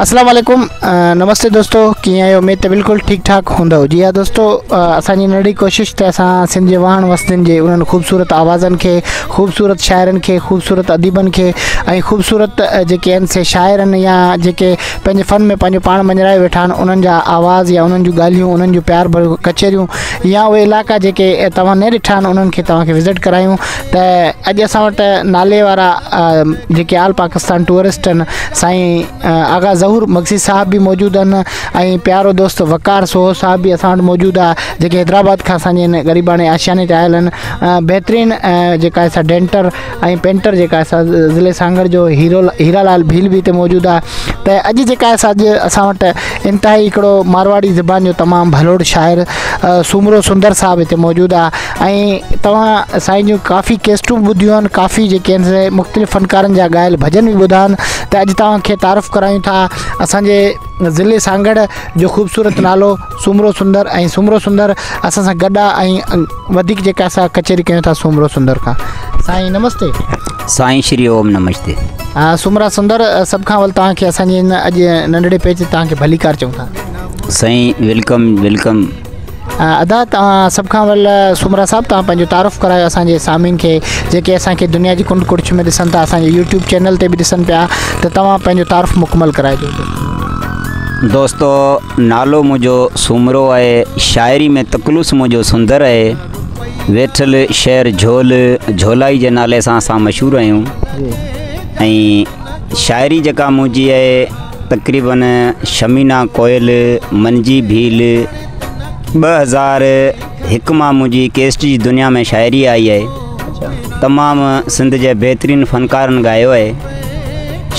اسلام عليڪم نمستي دوستو ڪيئن آهيو اميد ته بلڪل ٺيڪ ٺاڪ هوندؤ جي ها دوستو اسان جي ننڍڙي ڪوشش ته اسان سنڌ جي واهڻ وستين جي انهن خوبصورت آوازن کي خوبصورت شاعرن کي خوبصورت اديبن کي ۽ خوبصورت جيڪي آهن سي شاعر آهن يا جيڪي پنهنجي فن ۾ پنهنجو پاڻ مڃرائي ويٺا آهن انهن جا آواز يا انهن جون ڳالهيون انهن جون پيار ڀريون ڪچهريون يا اهي علائقا جيڪي توهان نه ڏٺا آهن انهن کي توهان کي وزٽ ڪرايون ته اڄ اسان وٽ نالي وارا جيڪي آل پاڪستان ٽوئرسٽ آهن سائين آغا ظهور مگسي صاحب به موجود آهن ۽ پيارو دوست وقار سوهو صاحب به اسان وٽ موجود آهي جيڪي حيدرآباد کان اسان جي هن غريباڻي آشياني تي آيل آهن بهترين جيڪا آهي سا ڊينٽر ۽ پينٽر جيڪا آهي سا ضلعي سانگهڙ جو هيرو هيرا لال ڀيل به هتي موجود آهي ته اڄ جيڪا آهي سا اڄ اسان وٽ انتهائي هڪڙو مارواڙي زبان جو تمام ڀلوڙ شاعر سومرو سندر صاحب هتي موجود آهي ۽ توهان سائين جون ڪافي ڪيسٽون به ٻڌيون آهن ڪافي جيڪي آهن سي مختلف فنڪارن جا ڳايل ڀڄن به ٻڌا آهن ته اڄ توهان کي تعارف ڪرايون ٿا اسانجي ضلعي سانگهڙ جو خوبصورت نالو سومرو سندر ۽ سومرو سندر اسان سان گڏ آهي ۽ وڌيڪ جيڪا اسان ڪچهري ڪيون ٿا سومرو سندر کان سائين نمستي. سائين شري اوم نمستي. سومرا سندر سڀ کان اول توهان کي اسان جي هن اڄ ننڍڙي پيج تي توهان کي ڀليڪار چئون ٿا. سائين welcome welcome. ادا توهان سڀ کان اول سومرا صاحب توهان پنهنجو تعارف ڪرايو اسان جي سامعين کي جيڪي اسان کي دنيا جي ڪنڊ ڪڙڇ ۾ ڏسن ٿا اسان جي يوٽيوب چينل تي به ڏسن پيا ته توهان پنهنجو تعارف مڪمل ڪرائجو. دوستو نالو منهنجو سومرو آهي شاعري ۾ تخلص منهنجو سندر آهي ويٺل شهر جهول جهولائي جي نالي سان اسان مشهور آهيون ۽ شاعري جيڪا منهنجي آهي تقريبن شمينا ڪوئل منجي ڀيل 2001 مان منهنجي ڪيسٽ جي دنيا ۾ شاعري آئي آهي تمام سنڌ جي بهترين فنڪارن ڳايو آهي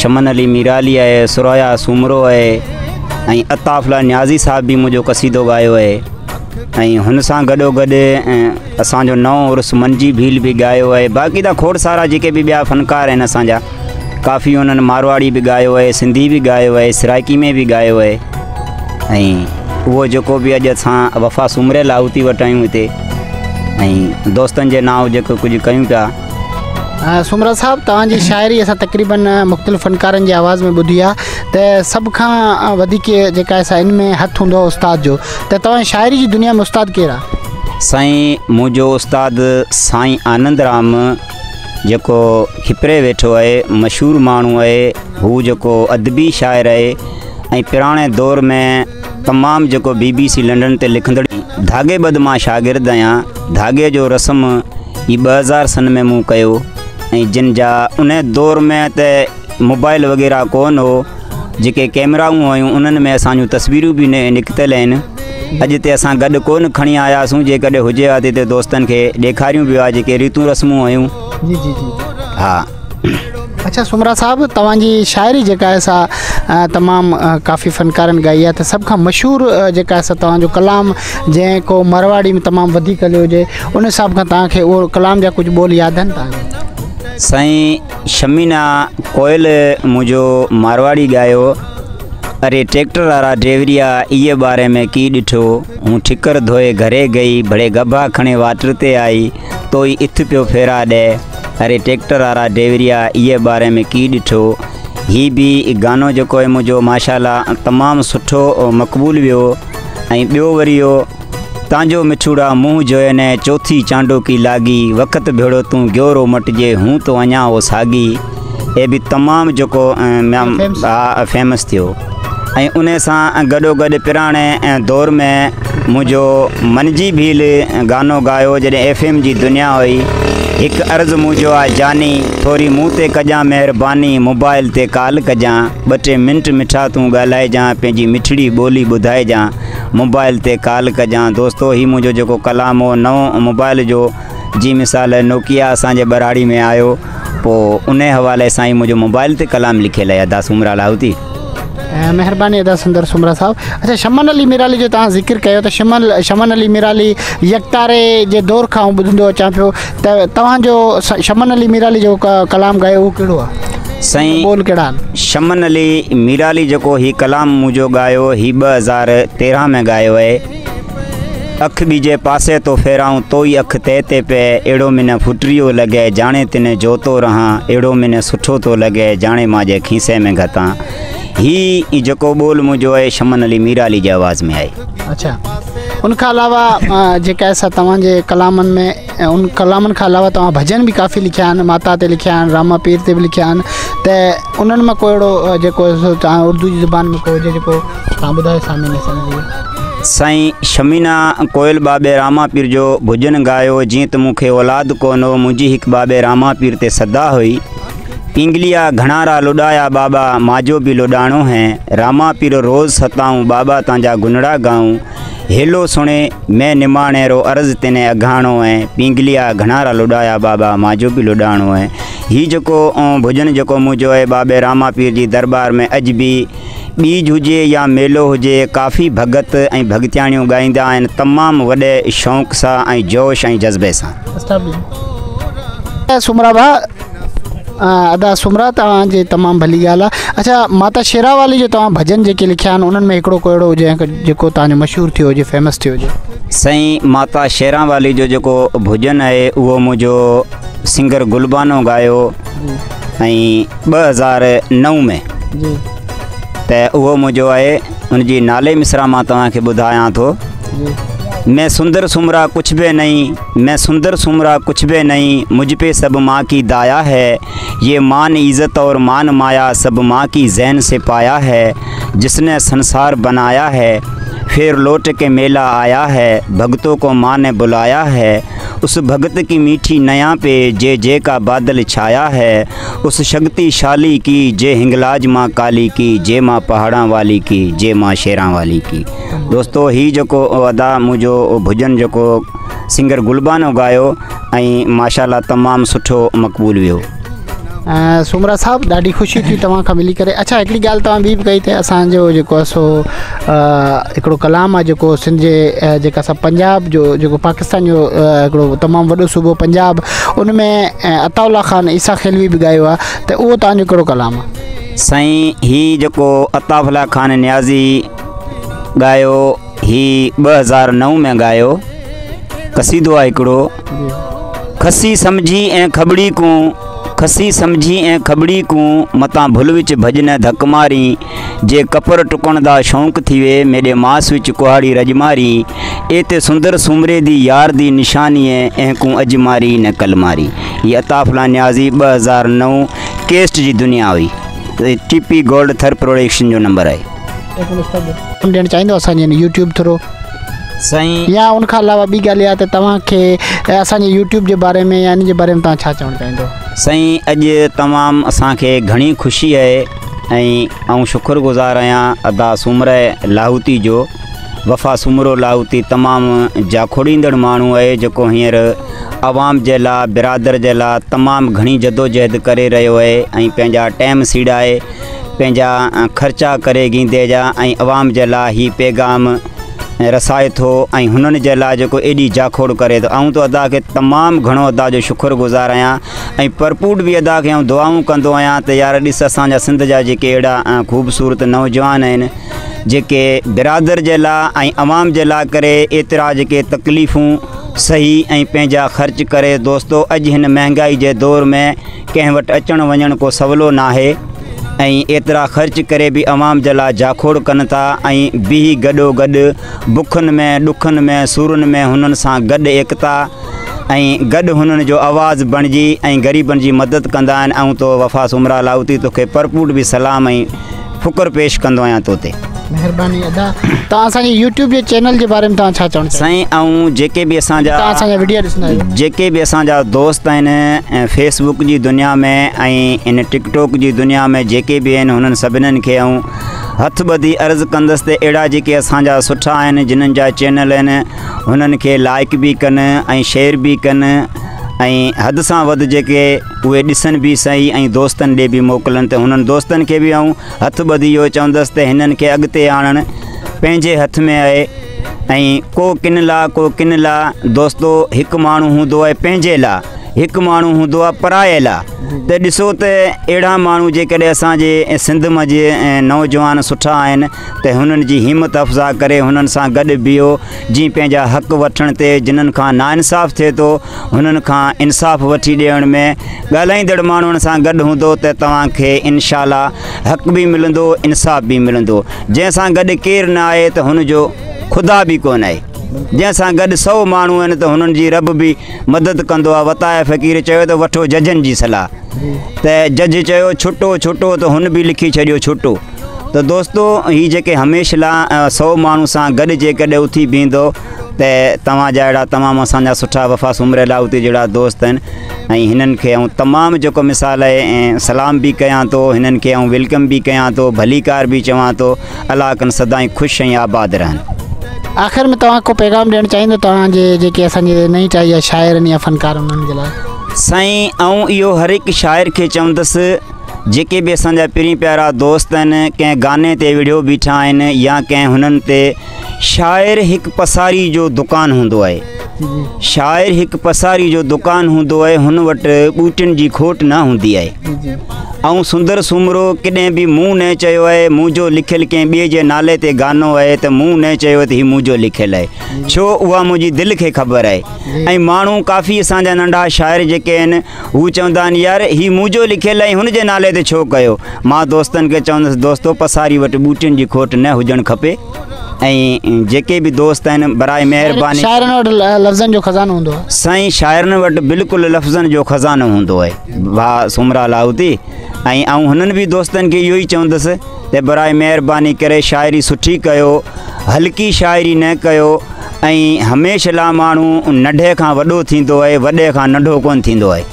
شمن علي ميرالي آهي سرايا سومرو آهي ۽ عطاف الله نيازي صاحب به منهنجو قصيدو ڳايو آهي ۽ هن سان گڏو گڏ اسانجو نئون عرس منجي ڀيل به ڳايو آهي باقي ته کوڙ سارا جيڪي به ٻيا فنڪار آهن اسانجا ڪافي انهن مارواڙي به ڳايو آهي سنڌي به ڳايو آهي سرائڪي ۾ به ڳايو آهي ۽ اهو جيڪو به اڄ اسان وفا سومري لاهوتي وٽ آهيون هتي ۽ دوستن جي نانء جيڪو ڪجهه ڪيون پيا. سومرا صاحب توهان جي شاعري اسان تقريبن مختلف فنڪارن جي آواز ۾ ٻڌي آهي ته سڀ کان وڌيڪ جيڪا آهي سا ان ۾ هٿ هوندو آهي استاد جو ته توهان شاعري جي دنيا ۾ استاد ڪير آهي؟ سائين منهنجو استاد سائين آنند رام جيڪو کپري ويٺو آهي مشهور ماڻهو آهي هو جيڪو ادبي شاعر آهي ۽ پراڻي دور ۾ تمام جيڪو بي بي سي لنڊن تي لکندڙ ڌاڳي ٻڌ مان شاگرد آهيان ڌاڳي جو رسم هي 2000 سن ۾ مون ڪيو ۽ جن جا ان دور ۾ ته موبائل وغيره ڪون هو جيڪي ڪيمرائون هيون انهن ۾ اسان جون تصويرون به نڪتل آهن اڄ تي اسان گڏ ڪون کڻي آياسون جيڪڏهن هجي ها ته دوستن کي ڏيکاريون به ها جيڪي ريتون رسمون هيون جي جي جي ها. اڇا سومرا صاحب توهان جي شاعري جيڪا آهي سا تمام ڪافي فنڪارن ڳائي آهي ته سڀ کان مشهور جيڪا آهي سا توهان جو ڪلام جنهن ڪو مارواڙي ۾ تمام وڌيڪ هليو هجي ان حساب کان توهان کي اهو ڪلام جا ڪجهه ٻول ياد آهن توهان کي؟ سائين شمينا ڪوئل منهنجو مارواڙي ڳايو اري ٽريڪٽر وارا ڊريوريا ايء باري ۾ ڪي ڏٺو هون ٺڪر ڌوئي گهري گئي ڀڙي ڳڀا کڻي واٽر تي آئي توئي اٿ پيو ڦيرا ڏي اري ٽيڪٽر وارا ڊيوريا ايء باري ۾ ڪي ڏٺو هي به گانو جيڪو آهي منهنجو ماشاءالله تمام سٺو مقبول ويو ۽ ٻيو وري اهو تانجو مٺوڙا منهن جوئن چوٿي چانڊوڪي لاڳي وقت ڀيڙو تون گيورو مٽجي هون تو اڃا او ساڳي اي به تمام جيڪو فيمس ٿيو ۽ ان سان گڏو گڏ پراڻي دور ۾ منهنجو منجي ڀيل گانو ڳايو جڏهن ايف ايم جي دنيا هئي هڪ عرض منهنجو آ جاني ٿوري مون تي ڪجان مهرباني موبائل تي ڪال ڪجان ٻه ٽي منٽ مٺا تون ڳالهائجان پنهنجي مٺڙي ٻولي ٻڌائجان موبائل تي ڪال ڪجان دوستو هي منهنجو جيڪو ڪلام هو نئون موبائل جو جي مثال نوڪيا اسان جي ٻهراڙي ۾ آيو پوء انهي حوالي سان ئي منهنجو موبائل تي ڪلام لکيل آهي ادا سومرا لاهوتي. مهرباني ادا سندر سومرا صاحب اڇا شمن علي ميرالي جو توهان ذڪر ڪيو ته شمن شمن علي ميرالي يڪتاري جي دور کان آئون ٻڌندو اچان پيو ته توهان جو شمن علي ميرالي جو ڪلام ڳايو اهو ڪهڙو آهي سائين ٻول ڪهڙا آهن شمن علي ميرالي جيڪو هي ڪلام منهنجو ڳايو هي 2013 ۾ ڳايو آهي اک ٻيجي پاسي تو ڦيرائون تو ئي اک تئي تي پئي اهڙو منه ڦٽريو لڳي جاڻي تنه جو تو رهان اهڙو منه سٺو ٿو لڳي جاڻي مان جي کيسي ۾ گهتان هي جيڪو ٻول منهنجو آهي شمن علي ميرالي جي آواز ۾ آهي. اڇا ان کان علاوه جيڪا اسا توهان جي ڪلامن ۾ ان ڪلامن کان علاوه توهان ڀڄن به ڪافي لکيا آهن، ماتا تي لکيا آهن، راما پير تي به لکيا آهن، ته انهن مان ڪو اهڙو جيڪو توهان اردو جي زبان ۾ ڪو هجي جيڪو توهان ٻڌايو سامعين اسان جي. سائين شمينا ڪوئل بابي راما پير جو ڀڄن ڳايو، جيئن ته مون کي اولاد ڪونه هو، منهنجي هڪ بابي راما پير تي صدا هئي، پينگليا گهڻا را لڏايا بابا ماجو به لڏاڻو هين، راما پير روز ستائون بابا تانجا گنڙا گائون، هيلو سڻي مين نماڻي رو عرض تني اگهاڻو هين، پينگليا گهڻا را لڏايا بابا ماجو به لڏاڻو هين. هي جيڪو ڀڄن جيڪو منهنجو آهي بابي راما پير جي درٻار ۾ اڄ به ٻيج هجي يا ميلو هجي ڪافي ڀڳت ۽ ڀڳتياڻيون ڳائيندا آهن تمام وڏي شوق سان ۽ جوش ۽ جذبي سان. سومرا ڀاء ادا سومرا توهان جي تمام ڀلي ڳالهه آهي. اڇا ماتا شيرا والي جو توهان ڀڄن جيڪي لکيا آهن انهن ۾ هڪڙو ڪو اهڙو هجي جيڪو توهان جو مشهور ٿيو هجي فيمس ٿيو هجي. سائين ماتا شيرا والي جو جيڪو ڀڄن آهي اهو منهنجو سنگر گلبانو ڳايو ۽ 2009 ۾ ته اهو منهنجو آهي ان جي نالي مصرع مان توهان کي ٻڌايان ٿو. مين سندر سمرا ڪڇ به نهين، مين سندر سمرا ڪڇ به نهين، مجھ پي سب مان ڪي دايا هي، يه مان عزت اور مان مايا سب مان ڪي ذهن سي پايا هي، جس ني سنسار بنايا هي، ڦير لوٽ ڪي ميلا آيا هي، ڀڳتو ڪو مان ني بلايا هي، اس ڀڳت ڪي ميٺي نيا پي جي جي ڪا بادل ڇايا هي، اس شگتي شالي ڪي جي هنگلاج مان ڪالي ڪي جي مان پهاڙان والي ڪي جي مان شيران والي ڪي. دوستو هي جيڪو ادا منهنجو ڀڄن جيڪو سنگر گلبانو ڳايو ۽ ماشاءالله تمام سٺو مقبول ويو. سومرا صاحب ڏاڍي خوشي ٿي توهان کان ملي ڪري. اڇا هڪڙي ڳالهه توهان ٻي به ڪئي ته اسان جو جيڪو آهي سو هڪڙو ڪلام آهي جيڪو سنڌ جي جيڪا اسان پنجاب جو جيڪو پاڪستان جو هڪڙو تمام وڏو صوبو پنجاب ان ۾ عطاء الله خان عيسيٰ خيلوي به ڳايو آهي ته اهو توهان جو ڪهڙو ڪلام آهي؟ سائين هي جيڪو عطاء الله خان نيازي ڳايو هي 2009 ۾ ڳايو قصيدو آهي هڪڙو، کسي سمجهي ۽ کٻڙي ڪون، کسي سمجهي ۽ کٻڙي ڪون، متان ڀل وچ ڀڄ نه ڌڪ مارين، جي ڪپر ٽڪڻ دا شونق ٿيوي، ميڏي ماس وچ ڪهاڙي رڄ مارين، اي تي سندر سومري the يار the نشاني اي، اهن ڪون اڄ ماري نه ڪل ماري. هي عطا فلان نيازي 2009 ڪيسٽ جي دنيا هئي. T P gold Thar production جو نمبر آهي. ڏيڻ چاهيندو اسان جي هن يوٽيوب ٿرو سائين. يا ان کان علاوه ٻي ڳالهه اها ته توهان کي اسان جي يوٽيوب جي باري ۾ يا ان جي باري ۾ توهان ڇا چوڻ چاهيندو. سائين اڄ تمام اسان کي گهڻي خوشي آهي ۽ آئون شڪر گذار آهيان ادا سومره لاهوتي جو، وفا سومرو لاهوتي تمام جاکوڙيندڙ ماڻهو آهي جيڪو هينئر عوام جي لاء برادر جي لاء تمام گهڻي جدوجهد ڪري رهيو آهي ۽ پنهنجا ٽيم سيڙائي پنهنجا خرچا ڪري گيندي جا ۽ عوام جي لاء هي پيغام رسائي ٿو ۽ هنن جي لاء جيڪو ايڏي جاکوڙ ڪري ٿو آئون ته ادا کي تمام گهڻو ادا جو شڪر گذار آهيان ۽ پرپوٽ به ادا کي آئون دعائون ڪندو آهيان ته يار ڏس اسان جا سنڌ جا جيڪي اهڙا خوبصورت نوجوان آهن جيڪي برادر جي لاء ۽ عوام جي لاء ڪري ايترا جيڪي تڪليفون سهي ۽ پنهنجا خرچ ڪري دوستو اڄ هن مهنگائي جي دور ۾ ڪنهن وٽ اچڻ وڃڻ ڪو سولو ناهي ۽ ايترا خرچ ڪري به عوام جي لاء جاکوڙ ڪن ٿا ۽ بيهي گڏو گڏ بکن ۾ ڏکن ۾ سورن ۾ هنن سان گڏ ايڪتا ۽ گڏ هنن جو آواز بڻجي ۽ غريبن جي مدد ڪندا آهن. آئون تو وفا سومرا لاهوتي توکي پرپوٽ به سلام ۽ فڪر پيش ڪندو آهيان تو تي. مهرباني ادا توهان اسان جي يوٽيوب جي چينل جي باري ۾ توهان ڇا چوڻ چاهيندا. سائين آئون جيڪي به اسان جا توهان اسان جا وڊيو ڏسندا آهيو. جيڪي به اسان جا دوست آهن فيس بڪ جي دنيا ۾ ۽ ان ٽڪ ٽاڪ جي دنيا ۾ جيڪي به آهن هنن سڀنن کي آئون هٿ ٻڌي عرض ڪندس ته اهڙا جيڪي اسان جا سٺا آهن جنن جا چينل آهن هنن کي لائڪ به ڪن ۽ شيئر به ڪن ۽ حد سان وڌ جيڪي اهي ڏسن به سهي ۽ دوستن ڏي به موڪلن ته هنن دوستن کي به آئون هٿ ٻڌي اهو چوندس ته هنن کي اڳتي آڻڻ پنهنجي هٿ ۾ آهي ۽ ڪو ڪن لا ڪو ڪن لا دوستو هڪ ماڻهو هوندو آهي پنهنجي لا. هڪ ماڻهو هوندو آهي پرايل آ ته ڏسو ته اهڙا ماڻهو جيڪڏهن اسان جي سنڌ منجهه نوجوان سٺا آهن ته هنن جي همت افزا ڪري هنن سان گڏ بيهو جي پنهنجا حق وٺڻ تي جنن کان ناانصاف ٿئي ٿو هنن کان انصاف وٺي ڏيڻ ۾ ڳالهائيندڙ ماڻهن سان گڏ هوندو ته توهان کي انشاء الله حق به ملندو انصاف به ملندو جنهن سان گڏ ڪير نه آهي ته هن جو خدا به ڪونه آهي جنهن سان گڏ سو ماڻهو آهن ته هنن جي رب به مدد ڪندو آهي. وتايا فقير چيو ته وٺو ججن جي صلاح ته جج چيو ڇٽو ڇٽو ته هن به لکي ڇڏيو ڇٽو ته دوستو هي جيڪي هميشه لا سو ماڻهو سان گڏ جيڪڏهن اٿي بيهندو ته توهان جا اهڙا تمام اسان جا سٺا وفا سومري لاهوتي جهڙا دوست آهن ۽ هنن کي آئون تمام جيڪو مثال آهي ۽ سلام به ڪيان ٿو هنن کي آئون welcome به ڪيان ٿو ڀليڪار به چوان ٿو الله ڪن سدائين خوش ۽ آباد رهن. آخر ۾ توهان ڪو پيغام ڏيڻ چاهيندو توهان جي جيڪي اسان جي نئين ٽهي جا شاعر آهن يا فنڪار آهن انهن جي لاء. سائين آئون اهو هر هڪ شاعر کي چوندس جيڪي به اسان جا پرين پيارا دوست آهن ڪنهن گاني تي وڙهيو بيٺا آهن يا ڪنهن هنن تي شاعر هڪ پساري جو دڪان هوندو آهي شاعر هڪ پساري جو دڪان هوندو آهي هن وٽ ٻوٽين جي کوٽ نه هوندي آهي آئون سندر سومرو ڪڏهن به مون نه چيو آهي منهنجو لکيل ڪنهن ٻئي جي نالي تي گانو آهي ته مون نه چيو ته هي منهنجو لکيل آهي ڇو اها منهنجي دل کي خبر آهي ۽ ماڻهو ڪافي اسان جا ننڍا شاعر جيڪي آهن هو چوندا آهن يار هي منهنجو لکيل آهي هن جي نالي تي ڇو ڪيو مان دوستن کي چوندس دوستو پساري وٽ ٻوٽين جي کوٽ نه هجڻ کپي ۽ جيڪي به دوست آهن برائي مهرباني شاعرن وٽ لفظن جو خزانو هوندو آهي. سائين شاعرن وٽ بلڪل لفظن جو خزانو هوندو آهي ڀاء سومرا لاهوتي ۽ آئون هنن به دوستن کي اهو ئي چوندس ته برائي مهرباني ڪري شاعري سٺي ڪيو هلڪي شاعري نه ڪيو ۽ هميشه لا ماڻهو ننڍي کان وڏو ٿيندو آهي وڏي کان ننڍو ڪونه ٿيندو آهي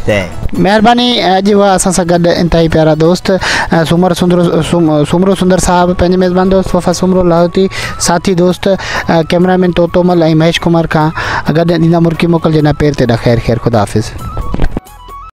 ته. مهرباني اڄ هئا اسان سان گڏ انتهائي پيارا دوست سومر سندر سومرو سندر صاحب پنهنجي ميزبان دوست وفا سومرو لاهوتي ساٿي دوست ڪئميرا مين توتو مل ۽ مهيش ڪمار کان گڏ ڏيندا مرڪي موڪل جي نه پير تيڏا خير خير خدا حافظ.